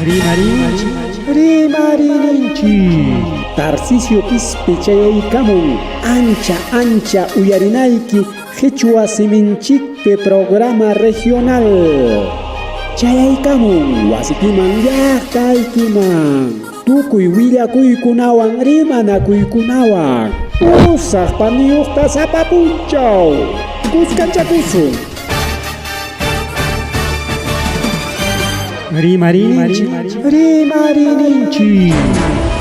Rimarinchik, rimarininchik. Tarcisio Quispe chayaykamun ancha ancha uyarinayki Qichwa siminchikpi programa regional. Chayaykamun wasikiman llaqtaykiman. Tukuy willakuykunawan rimanakuykunawan. Pusaq paniyuqta sapa punchaw. Kuskanchakusun. Rimarinchik, rimarininchik.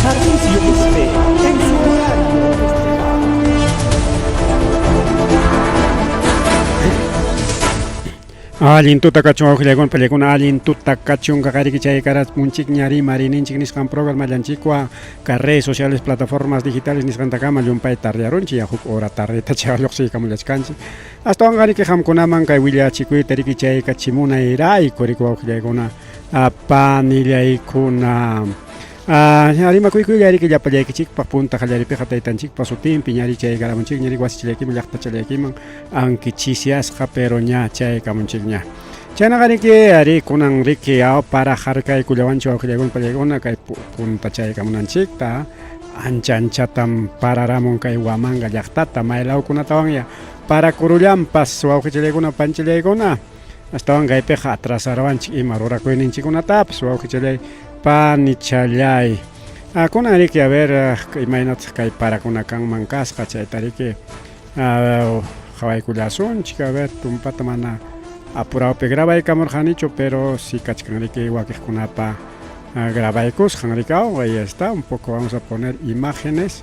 Tarcisio Quispe en su horario. Allin tuta kachun wawqillaykuna pallaykuna allin tuta kachun kaqariki chay karamunchikña rimarininchik nisqan programallanchikwan ka redes sociales plataformas digitales nisqantakama llumpay tardeyarunchik ya huk hora tardeta chay lluqsiykamullachkanchik astawanqa riki qamkunaman kay willachikuyta riki chay kachimunayrayku riki wawqillaykuna panillaykuna. Rimakuykuylla riki llapallaykichikpaq punta qallaripiqa taytanchikpa sutinpi ñari chaykaramunchikña riki wasichillaykiman llaqtachallaykiman aunque chisiasqa pero ña chaykamunchikña. Chaynaqa riki ari kunan riki para harkaykullawanchu wawqillaykuna pallaykuna kay punta chaykamunanchikta ancha anchatam pararamun kay Huamanga llaqtata maylawkunatawanya parakurullanpas wawqichallaykuna panchallaykuna astawan kaypiqa atrasarawanchik ima rurakuyninchikkunatapas wawqichallay panichallay. Kunan riki a ver imaynataq kay parakuna kanman kasqa chayta riki qhawaykullasunchik a ver tumpata mana apurawpi grabaykamurqanichu pero si kachkan riki wakiqkunapa grabaykusqan riki ahí está un poco vamos a poner imágenes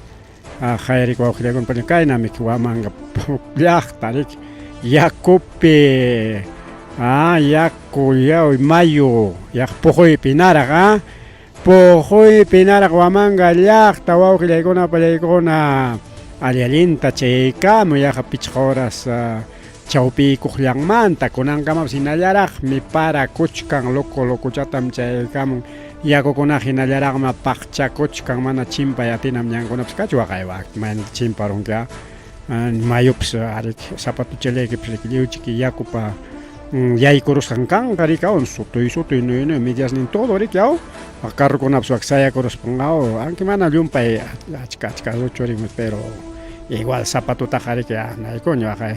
Jayrik wawqillaykuna paña kaynami Huamanga llaqta riki yakupi yaku yaw mayu yaq puquypi naraq puquypi naraq Huamanga llaqta wawqillaykuna pallaykuna alli allinta chayaykamu yaqa pichqa horas chawpiykuqllanmanta kunankamapas hinallaraqmi parakuchkan loco locochatam chayaykamun yakukunaqa hinallaraqmi paqchakuchkan mana chimpay atinam ñankunapas kachun waqay maynata chimparunki mayupas ariki zapatuchallaykipas riki lliwchiki yakupa yaykurusqan kanqa riki sutuy sutuy nuyu nuyu mediasnin todo riki aw carrokunapas wak sayakuruspan aw aunque mana llumpay achka achka ruchurin pero igual zapatutaqa riki anaykuña waqay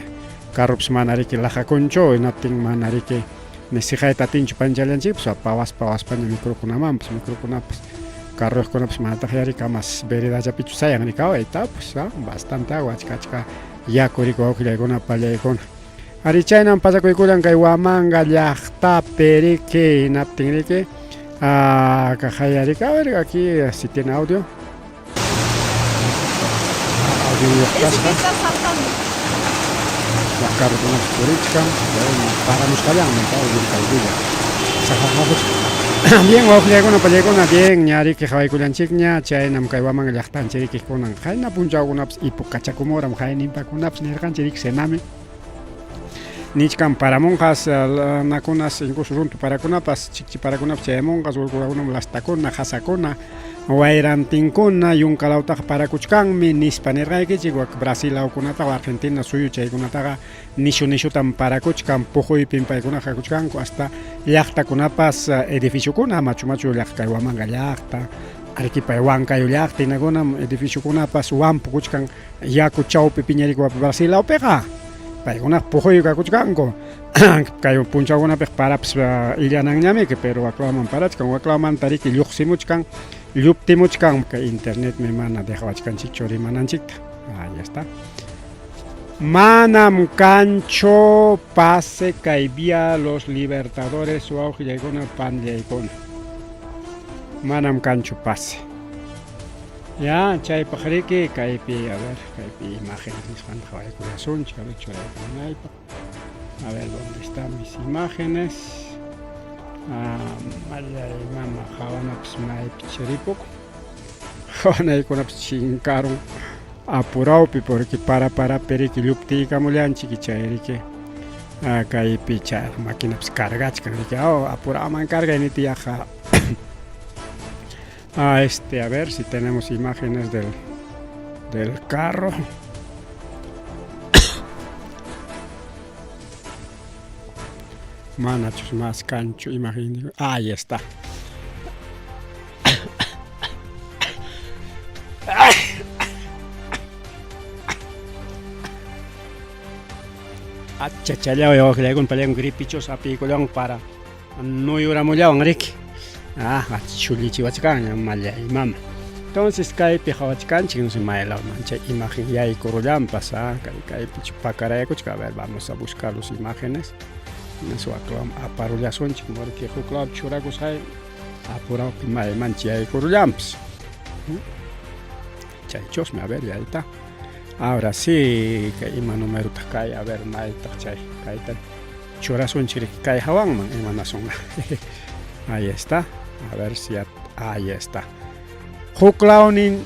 carropas mana riki laqakunchu hinaptin mana riki ni siqayta atinchu panchallanchikpas pawaspa pawaspaña microkunamanpas microkunapas carroyuqkunapas manataq ya riki mas veredallapichu sayan riki aw pues bastante agua achka achka yaku riki wawqillaykuna pallaykuna ari chaynam pasakuykullan kay Huamanga llaqtapi riki hinaptin riki kaqaya riki a ver aquí si tiene audio audio kasqa wak carrokunapas purichkan paramusqallanmi audio bien wawqillaykuna pallaykuna bien ña riki qhawaykullanchikña chaynam kay Huamanga llaqtanchik riki kunan qayna punchawkunapas ipukachakumuram qayninpakunapas nirqanchik riki cenami nichkan paramunqas nakunas incluso runtu parakunapas chikchi parakunapas chayamunqas urqurakunam lastakuna qasakuna wayrantinkuna yunkalawtaqa parakuchkanmi nispa nirqaykichik wak Brasil lawkunataqa Argentina suyu chaykunataqa nishu nishutam parakuchkan puquypim paykunaqa kakuchkanku hasta llaqtakunapas edificiokuna machu machu llaqta kay Huamanga llaqta Arequipa Huancayo llaqta hinakunam edificiokunapas wampukuchkan yaku chawpi piñarikuwapi Brasil lawpiqa paykunaqa puquy kakuchkanku kay punchawkunapiqa parapas illananñamiki pero waklawman parachkan waklawmanta riki lluqsimuchkan lluptimuchkan kay internetmi mana dejawachkanchikchu rimananchikta ahí está manam kanchu pase kay vía los libertadores wawqillaykuna panllaykuna manam kanchu pase ya chaypaq riki kaypi a ver kaypi imágenes nisqanta qhawaykullasunchik a ver churaykunaypaq a ver dónde están mis imágenes mallay mama qhawanapas maypi chiripuk qhawanaykunapas chinkarun apurawpi porque para parapi riki lluptiykamullanchik chay riki kaypi chay maquinapas cargachkan riki apurawman cargay niti yaqa a ver si tenemos imágenes del carro. Manachus más kanchu imagen. Ahí está. Achachallaw wawqillaykuna pallaykun gripichus apiykullawan para nuyuramullawan riki. Ah, chullichiwachkanña mallay mama. Entonces kaypi qhawachkanchik, no sé maylawman chay imagen yaykurullanpas, ah, kay kaypichu pakarayakuchka, a ver, vamos a buscar los imágenes. Waklawan aparullasunchik, porque huklawpi churakusqay apurawpi maymanchi yaykurullanpas. Chay chusmi, a ver, yayta. Ahora sí, kay ima numerotaq kay, a ver, maytaq chay, kayta churasunchik kay hawanman, imanasun. Ahí está, a ver si ya, ahí está. Huklawnin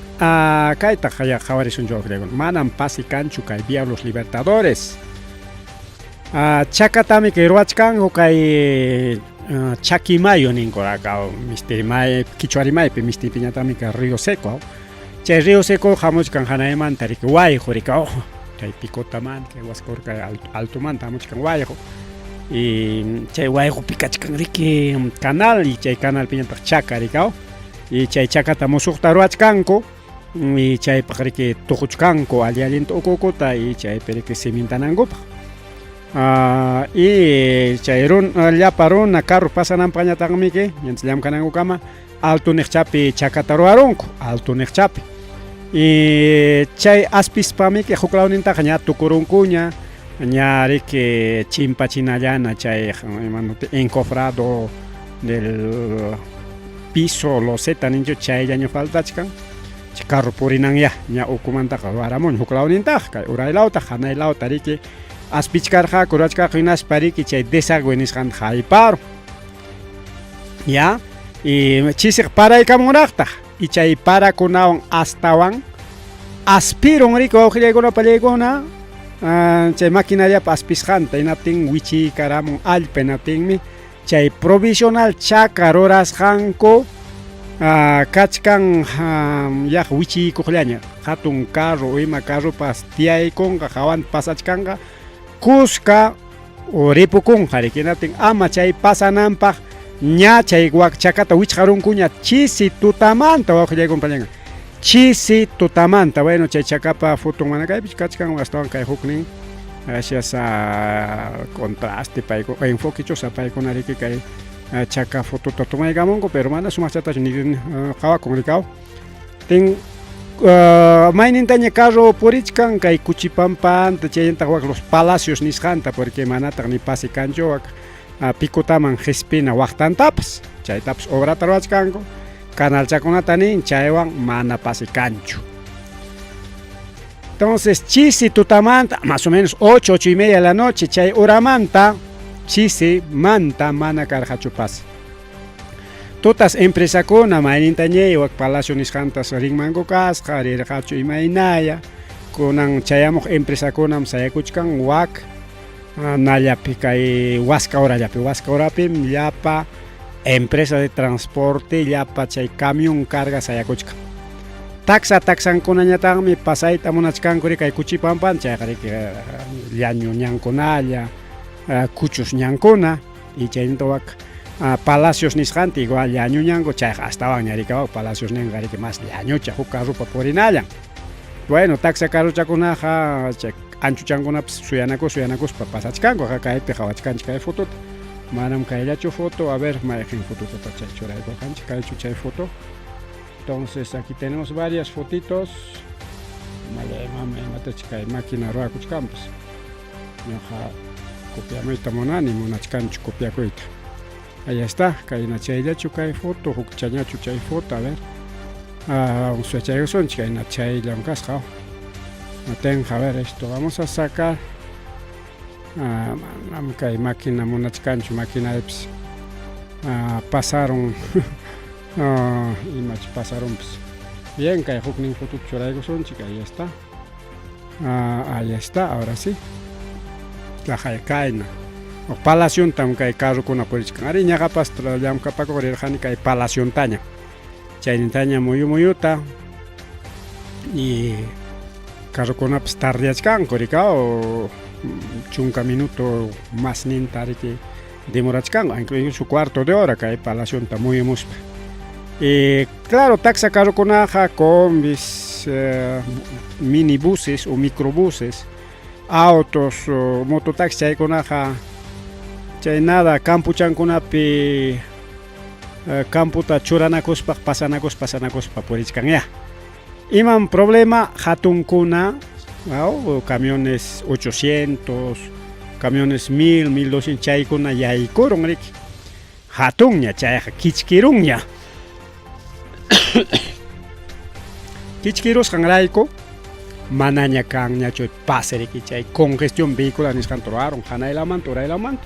kaytaq ya qhawarisunchik wawqillaykuna, manam pasi kanchu kay Vía Los Libertadores. Chakatami kay ruwachkanku kay Chaquimayo ninku acá misti quichua rimaypi, mistipiñataqmi kay Río Seco. Chay Río Seco hamuchkan hanaymanta riki wayqu riki, oh, kay Picotamanta, kay Huascar kay altomanta hamuchkan wayqu. Y chay wayqupi kachkan riki canal, y chay canalpiñataq chaka riki, oh. Y chay chakata musuqta ruwachkanku, y chaypaq riki tuquchkanku alli allinta uku ukuta, y chaypi riki cimintanankupaq. Y chay llapa runa carro pasananpaqñataqmiki, mientras llamkanankukama, alto niqchapi chakata ruwarunku, alto niqchapi. Y chay aspispamiki huklawnintaqa ña tukurunkuña, ña riki chimpachinallana chay imanuti encofrado del piso loseta ninchu chayllaña faltachkan, chay carro purinanya ña ukumantaqa ruwaramuña huklawnintaqa, kay uraylawta hanaylawta riki aspichkarqaku ruwachkarqaku hinaspa riki chay desagüe nisqanta hayparun. Ya, y chisiq paraykamunraqtaq, y chay parakunawan astawan aspirun riki wawqillaykuna pallaykuna, chay maquinariapa aspisqanta, hinaptin wichiykaramun allpa, hinaptinmi chay provisional chaka rurasqanku kachkan yaq wichiykuqllaña, hatun carro ima carropas tiyaykunqa hawanta pasachkanqa kuska ripukunqa riki, hinaptin ama chay pasananpaq ña chay wak chakata wichqarunkuña chisi tutamanta wawqillaykuna pallaykuna, chisi tutamanta. Bueno, chay chakapa foton mana kaypichu kachkan, astawan kay huknin gracias a contraste payku enfoque chusa paykuna riki kay chaka fotota tomaykamunku, pero mana sumaqchatachu ni qhawakun rikaw. Tin maynintaña carro purichkan kay Kuchipampanta, chayntaq wak los Palacios nisqanta, porque manataq ni pase kanchu wak Picotaman qispina waqtantapas, chaytapas obrata ruwachkanku, canalchakunata nin chaywan mana pase kanchu. Entonces chisi tutamanta, más o menos 8, 8:30 de la noche, chay horamanta, chisi manta mana karqachu pase. Tutas empresakuna maynintañay wak Palacio nisqantas rinmanku kasqa, rirqachu imaynaya, kunan chayamuq empresakunam sayakuchkan wak nallapi kay Huasca horallapi, Huasca horapim llapa empresa de transporte llapa chay camión carga sayakuchkan. Taxa taxankunañataqmi pasayta munachkanku riki kay Kuchipampan, chayqa riki llañu ñankunalla, kuchus ñankuna, y chaynata wak Palacios nisqanta igual llañu ñanku, chayqa astawan ña riki wak Palacios ninqa riki más llañucha huk carropa purinallan. Bueno, taxa carrochakunaqa chay anchuchankunapas suyanakus suyanakuspa pasachkanku, kaypi qhawachkanchik kay fotota. Manam kayllachu foto, a ver, mayqin fototata chay churaykurqanchik, kaychu chay foto. Entonces aquí tenemos varias fotitos. Mallay mama imatachi kay máquina ruwakuchkanpas. Ñuqa copiamuyta munani, munachkanchu copiakuyta. Ahí está, kayna chayllachu kay foto, huk chañachu chay foto, a ver. Vamos a chayusunchik, kayna chayllam kasqa. Tenga, a ver, esto vamos a sacar. Manam kay máquina munachkanchu, maquinapis pasaron imachu pasarunpas. Bien, kay huknin fotota churaykusunchik, ahí está. Ahí está, ahora sí. Tlaqay kayna. Palaciontam kay carrokuna purichkan. Ari ñaqapas llamkapakuq rirqani kay palaciontaña. Chaynintaña muyu muyuta y carrokunapas tardeyachkanku rikaw 10 minuto masninta riki demorachkanku, incluso cuarto de hora kay palacionta muyumuspa. Y claro, taxa carrokunaqa combis, minibuses o microbuses. Autos, mototaxi chaykunaqa chay nada campuchankunapi camputa churanakuspa pasanakuspa pasanakuspa purichkanyá. Imam problema hatunkuna camiones 800, camiones 1000, 1200 chaykuna yaykurun riki. Hatunña chayqa kichkirunña. Kichkirusqanrayku manaña kanñachu pase riki chay congestión vehicular nisqanta ruwarun hanaylamanta uraylamanta.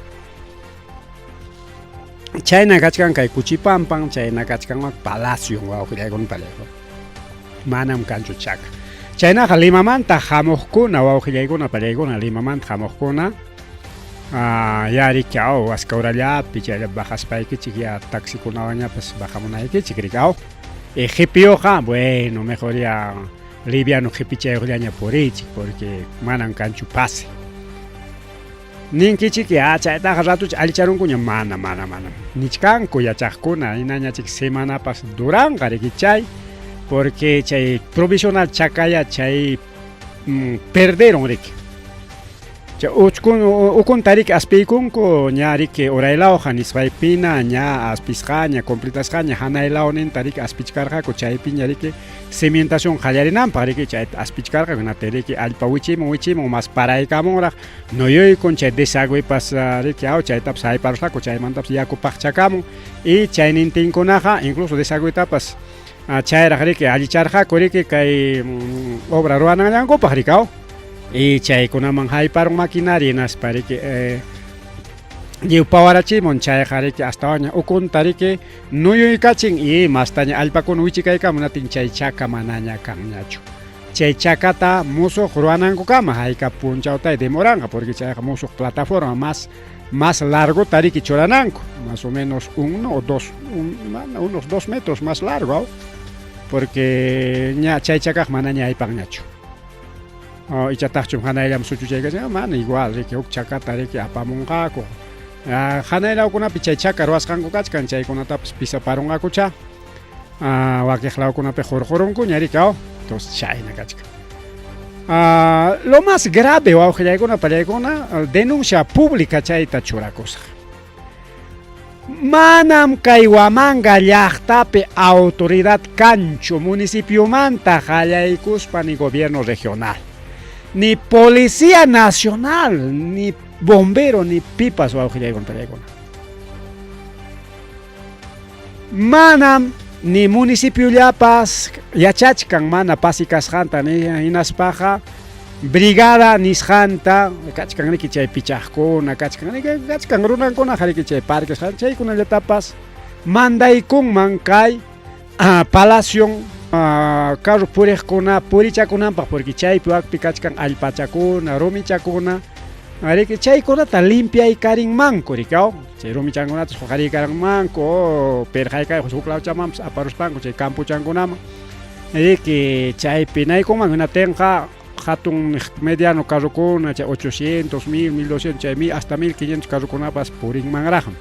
Chayna kachkan kay Kuchipampan, chayna kachkan Palacio wawqillaykuna pallaykuna. Manam kanchu chaka. Chaynaqa Limamanta hamuqkuna wawqillaykuna pallaykuna Limamanta hamuqkuna ya riki aw Huascaurallapi chaylla bajaspaykichik ya taxikunawanñapas bajamunaykichik riki aw. Y qhipiyuqqa bueno mejor ya liviano qhipichayuqllaña puriychik porque manan kanchu pase. Ninkichik ya chaytaqa ratucha allicharunkuña mana mana mana nichkanku yachaqkuna hinañachik semanapas duranqa riki chay porque chay provisional chakaya chay perderon riki. Chay uchkun ukunta riki aspiykunku ña riki uraylawqa nisqaypina ña aspisqaña completasqaña hanaylawninta riki aspichkarqaku chaypiña riki cimentación qallarinanpaq riki chayta aspichkarqaku hinaptin riki allpa wichimun wichimun mas paraykamunraq nuyuykun chay desagüepas riki aw chaytapas hayparusqaku chaymantapas yaku paqchakamun y chaynintinkunaqa incluso desagüetapas chayraq riki allicharqaku riki kay obra ruwanallankupaq riki aw y chaykunaman hayparun maquinaria hinaspa riki lliw pawarachimun chayqa riki astawanña ukunta riki nuyuykachin y mastaña allpakuna wichikaykamun natin chay chaka manaña kanñachu. Chay chakata musuq ruwanankukama hayka punchawtay demoranqa porque chayqa musuq plataforma más más largota riki churananku más o menos uno o dos unos 2 metros más largo porque ña chay chakaq manaña aypanñachu. Ichataqchum hanayllam suchuchaykachin mana igual riki huk chakata riki apamunqaku. Hanaylawkunapi chay chaka ruwasqanku kachkan chaykunatapas pisaparunqakucha. Wakiq lawkunapi hurqurunkuña riki aw. Entonces chayna kachkan. Lo más grave wawqillaykuna pallaykuna denuncia pública chayta churakusaq. Manam kay Huamanga llaqtapi autoridad kanchu municipiomanta qallaykuspa ni gobierno regional, ni policía nacional, ni bombero, ni pipas wawqillaykuna pallaykuna. Manam ni municipiollapas yachachkan mana pasi kasqanta ni hinaspaqa brigada nisqanta kachkan riki chay pichaqkuna kachkan riki kachkan runankuna riki chay parques chaykunallatapas mandaykunman kay palacion carro puriqkuna purichakunanpaq porque chaypi wakpi kachkan allpachakuna rumichakuna riki chaykunata limpiaykarinmanku riki aw chay rumichankunata huqariykarinmanku o pirqaykay huk lawchamanpas aparuspanku chay campuchankunaman riki chaypi naykunman hinaptinqa hatun mediano carrokuna chay 800, 1000, 1200 chay hasta 1500 carrokunapas purinmanraqmi.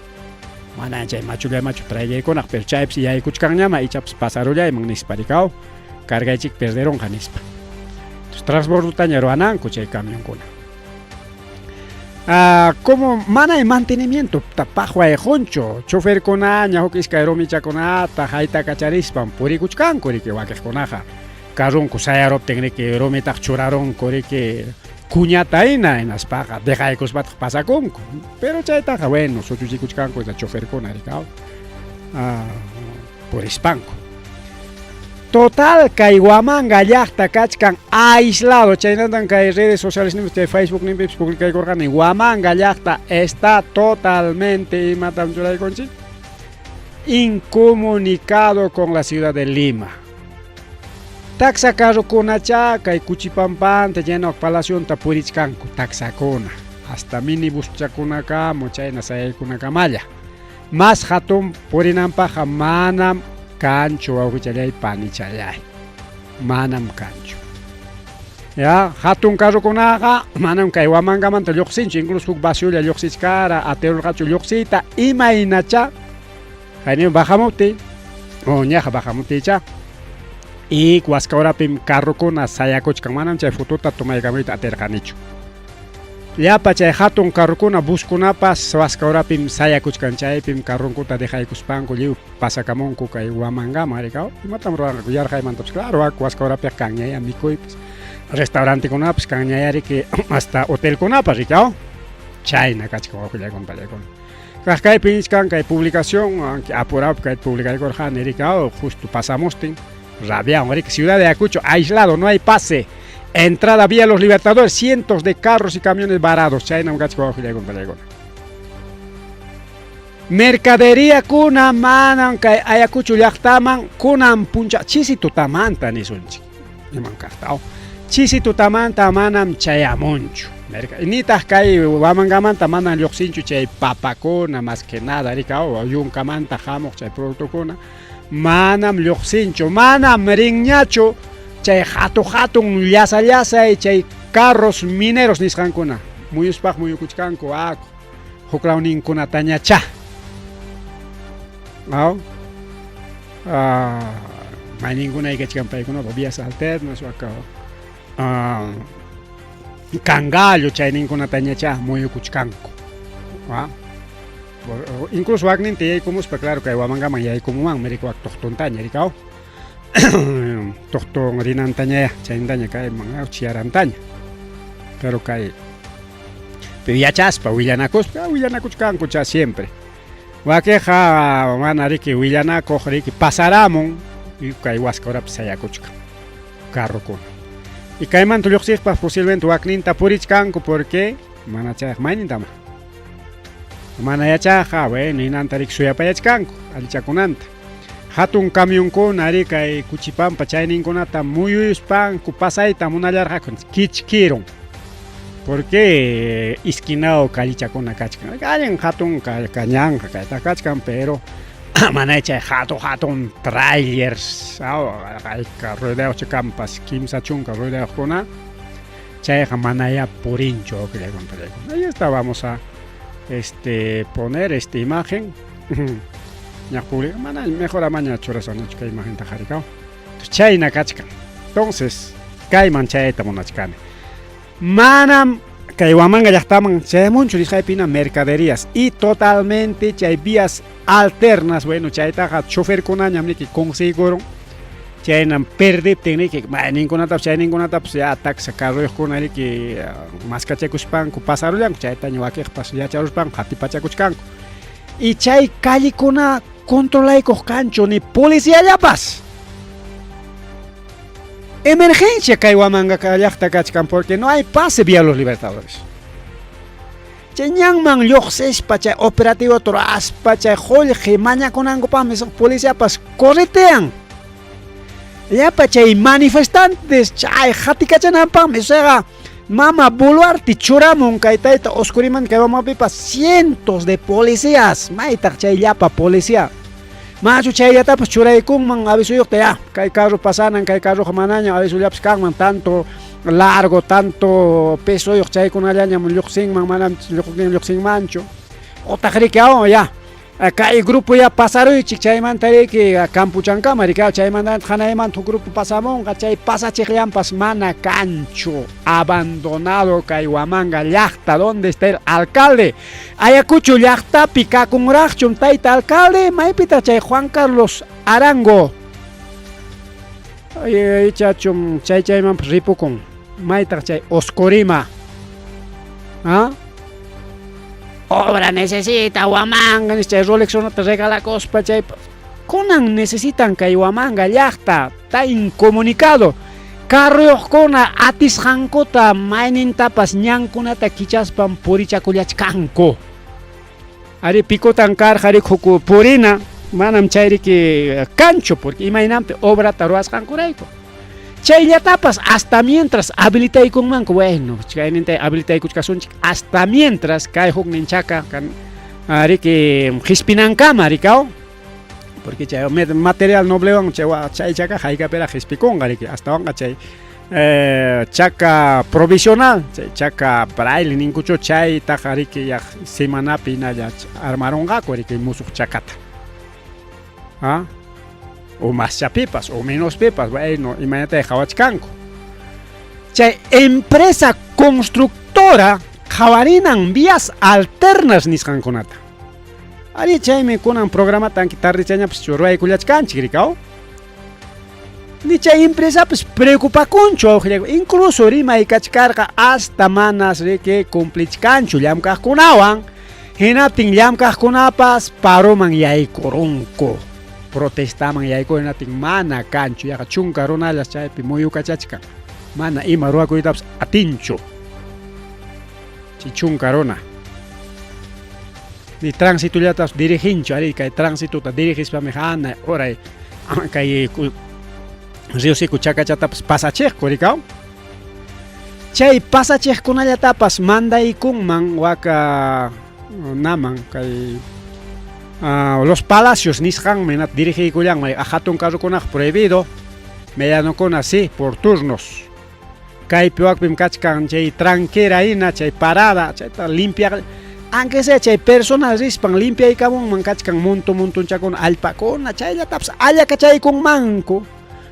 Mana chay machulla machu trayaykunaq pero chaypis yaykuchkanñama ichapas pasarullayman nispa rikaw cargaychik perderunqa nispa. Entonces transbordutaña ruwananku chay camionkuna. Como mana hay mantenimiento paqwayqunchu choferkunaña huk iskay rumichakunata haytakacharispan purikuchkanku riki wakiqkunaqa carronku sayaruptin riki rumitaq churarunku riki kuñata hina hinaspaqa dejaykuspataq pasakunku pero chaytaqa bueno suchuchikuchkanku choferkuna riki purispanku. Total kay Huamanga llaqta kachkan aislado chaynatan kay redes sociales nimpi chay Facebook nimpipas publicaykurqani Huamanga llaqta está totalmente imatam churaykunchik incomunicado con la ciudad de Lima. Taxa carrokunacha kay Kuchipampanta chayna palacionta purichkanku taxakuna hasta minibuschakunakama chayna sayaykunakamalla. Más hatun purinanpaqqa manam kanchu wawqichallay panichallay manam kanchu. Ya hatun carrokunaqa manam kay Huamangamanta lluqsinchu incluso huk vaciolla lluqsichkara atirurqachu lluqsiyta imaynacha haynin bajamuptiy o ñaqa bajamuptiycha y Huascaurapim carrokuna sayakuchkan manam chay fotota tomaykamuyta atirqanichu. Llapa chay hatun carrokuna, buskunapas Huascaurapim sayakuchkan, chaypim carronkuta dejaykuspanku lliw pasakamunku kay Huamangama, rikaw. Imatam ruwanqaku yarqaymantapas? Claro, Huascaurapiqa kanñaya mikuypas, restaurantekunapas kanñaya riki, hasta hotelkunapas, rikaw. Chayna kachkan wawqillaykuna pallaykuna. Kaq kaypi nichkan kay publicación, aunque apurado kay publicaykurqani, rikaw, justo pasamustin, rabiawan, riki, Ciudad de Ayacucho, aislado, no hay pase. Entrada vía Los Libertadores, cientos de carros y camiones varados. Chaynam kachkan wawqillaykuna pallaykuna. Mercadería kuna manam kay Ayacucho llaqtaman kunan puncha chisi tutamanta nisunchik. Iman kaqta. Chisi tutamanta manam chayamunchu. Nitaq kay Huamangamanta manam lluqsinchu chay papakuna, más que nada, rikaw, yunkamanta hamuq chay productokuna manam lluqsinchu, manam rinñachu chay hatu hatun llasa llasay chay carros mineros nisqankuna. Muyuspaq muyukuchkanku aku huklawninkunatañachá. Aw. Mayninkuna kachkan paykunapa vías alternas waka Cangallo chayninkunatañachá muyukuchkanku. Incluso wakninta yaykumuspa, claro, kay Huamangaman yaykumumanmi riki wak tuqtuntaña rikaw. Tuqtun rinantañaya chaynintaña kayman chiyarantaña. Pero kay pero yachaspa willanakuspa, willanakuchkanku cha siempre. Wakiqa mana riki willanakuq riki pasaramun kay Huascaurapi sayakuchkan carrokuna. Y kaymanta lluqsiqpas posiblemente wakninta purichkanku porque mana chayaq maynintama. Mana yachaqqa, bueno, hinanta riki suyapayachkanku allichakunanta. Hatun camionkuna ri kay Kuchipampa chayninkunata muyuyuspanku pasayta munallarqaku kichkirun. Porque esquinao callichakuna kachkan. Allin hatun kañanqa kayta kachkan, pero mana chay hatun hatun trailers, ayka ruedayuq kampas 30 ruedayuqkuna chayqa manaya purinchu. Ahí está, vamos a poner esta imagen. Ñaq publica, mana mejor amaña churasanachu kay imagenta harikaw. Chayna kachkan. Entonces, kayman chayta munachkani. Manam kay Huamanga llaqtaman chayamunchu nisqaypina mercaderías y totalmente chay vías alternas, bueno, chaytaqa choferkunañam niki consiguron. Chaynam perdiptin niki mayninkunatapas chayninkunatapas ya taxa carroyuqkuna riki maskachakuspanku pasarullanku, chaytaña wakiqpas yacharuspanku hatipachakuchkanku. Y chay callikuna controlaykuq kanchu ni policiallapas. Emergencia kay Huamanga llaqta kachkan porque no hay pase vía Los Libertadores. Chay ñanman lluqsispa chay operativo turaspa chay qullqi mañakunankupaqmi policiapas corretean. Llapa chay manifestantes chay hatikachananpaqmi chayqa mama Boluarte churamun kay tayta Oscuriman kay Huamangapipas cientos de policías. Maytaq chay llapa policía. Machu chayllatapas churaykunman avisuyuqta ya, kay carro pasanan, kay carroqa manaña avisollapas kanman, tanto largo, tanto pesoyuq chaykunallañam lluqsinman, manam lluqsinmanchu. Utaq riki awan ya, kay grupo ya pasaruychik chaymanta riki campuchankama riki chaymanta hanaymanta huk grupo pasamunqa, chay pasachiqllampas mana kanchu. Abandonado kay Huamanga llaqta, ¿dónde está el alcalde? Ayacucho llaqtapi kakunraqchum tayta alcalde, maypitaq chay Juan Carlos Arango. Ichachum chay chaymanpas ripukun. Maytaq chay Oscorima. ¿Ah? Obra necesita Huamanga, chay Rolex unata regalakuspa chay kunan necesitan kay Huamanga llaqta, está incomunicado. Carruyuqkuna atisqankuta maynintapas ñankunata kichaspan purichakullachkanku. Ari picotan karqa riki huk purina, manam chay riki kanchu porque imaynanpi obrata ruwasqankurayku. Chayllatapas hasta mientras habilitaykunmanku, bueno, chayninta habilitaykuchkasunchik hasta mientras kay huknin chaka kan riki qispinankama rikaw. Porque chay material noblewan chay chay chaka haykapiraq qispikunqa riki, astawanqa chay chaka provisional, chay chaka braille ninkuchu chaytaqa riki yaq semanapi hinalla armarunqaku riki musuq chakata. ¿Ah? O maschapipas o menospipas, bueno, imaynatay qhawachkanku. Chay empresa constructora qhawarinan vías alternas nisqankunata. Ari chaymi kunan programata anki tardichañapas ruwaykullachkanchik rikaw. Ni chay empresapas preocupakunchu wawqillayku, incluso rimay kachkarqa hasta manas riki cumplichkanchu llamk'aqkunawan, hinaptin llamk'aqkunapas paroman yaykurunku, protestaman yaykurun hinaptin mana kanchu, yaqa chunka runallas chaypi muyukachachkan, mana ima ruwakuytapas atinchu chay chunka runa. Ni tránsitollatapas diriginchu, ari kay tránsitota dirigispami hanay uray kay Río Seco chakachatapas pasachiqku rikaw. Chay pasachiqkunallatapas mandaykunman waka naman kay los palacios nisqanmi dirigiykullanman hatun carrokunaqa prohibido, medianokuna sí por turnos. Kaypi wakpim kachkan chay tranquera hina, chay parada, chayta limpiaq, aunque sea chay personal rispan limpiaykamunman kachkan monto montonchakuna allpakuna, chayllatapas allakachaykunmanku,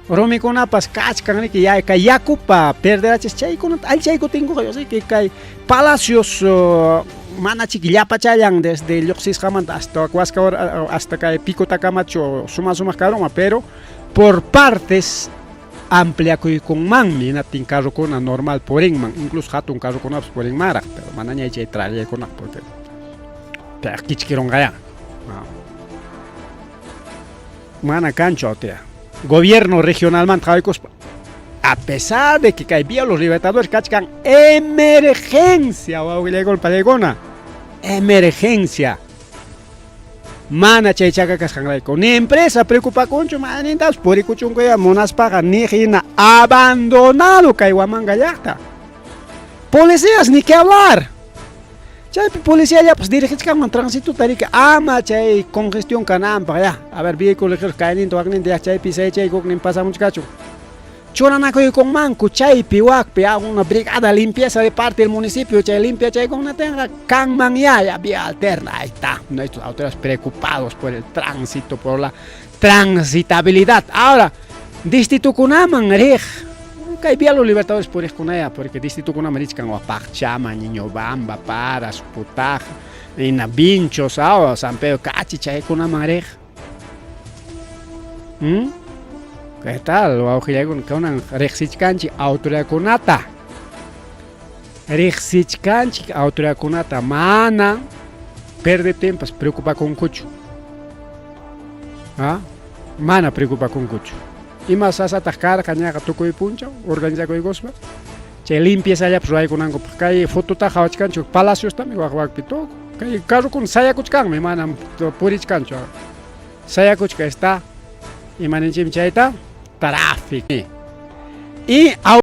rumikunapas kachkan riki ya kay yakupa perderachis chaykunata allchaykutinkuqa, yo sé que kay palacios mana chiki llapachallan desde lluqsisqamanta hasta Huasca hasta kay Picotakamachu suma sumaq karunman, pero por partes ampliakuykunmanmi, hinaptin carrokuna normal purinman, incluso hatun carrokunapas purinmanraq, pero manaña chay trallaykunaqa porque kichkirunqayá. Mana kanchu awtiya. Gobierno regionalmanta qawaykuspa, a pesar de que kay Vía Los Libertadores kachkan emergencia, wawqillaykuna pallaykuna, emergencia. Mana chay chaka kasqanrayku ni empresa preocupakunchu, manintapas purikuchunkuya munaspaqa ni hina abandonado kay Huamanga llaqta. Policías ni que hablar. Chaypi policiallapas dirigichkanman tránsitota riki ama chay congestión kananpaq ya. A ver, vehículo ligero kayninta wakninta ya chaypi sayachaykuqnin pasamuchkachu. Churanakuykunmanku chaypi wakpi una brigada limpieza de parte del municipio chay limpia chaykunatinqa kanman ya, ya vía alterna, ahí está. Nuestros autoridades preocupados por el tránsito, por la transitabilidad. Ahora, distritukunaman riq, kay Vía Los Libertadores puriqkunaya, porque distritukunaman richkan Wapaqchama, Niñobamba, Paras, Putaja, Ina Vinchos, San Pedro Cachi, chaykunaman riq. ¿Qué tal? Wawqillaykuna kunan riqsichkanchik autoridadkunata. Riqsichkanchik autoridadkunata mana perdeptinpas preocupakunkuchu. ¿Ah? Mana preocupakunkuchu. Ima sasataq karqa ñaqa tukuy punchaw organizakuykuspa chay limpieza-llapas ruwaykunankupaq. Kay fotota qhawachkanchik palaciostami wak wakpi tukuy. Kay carrokuna sayakuchkanmi, manam purichkanchu. Sayakuchka está. Ima ninchikmi chayta? Tráfico. Y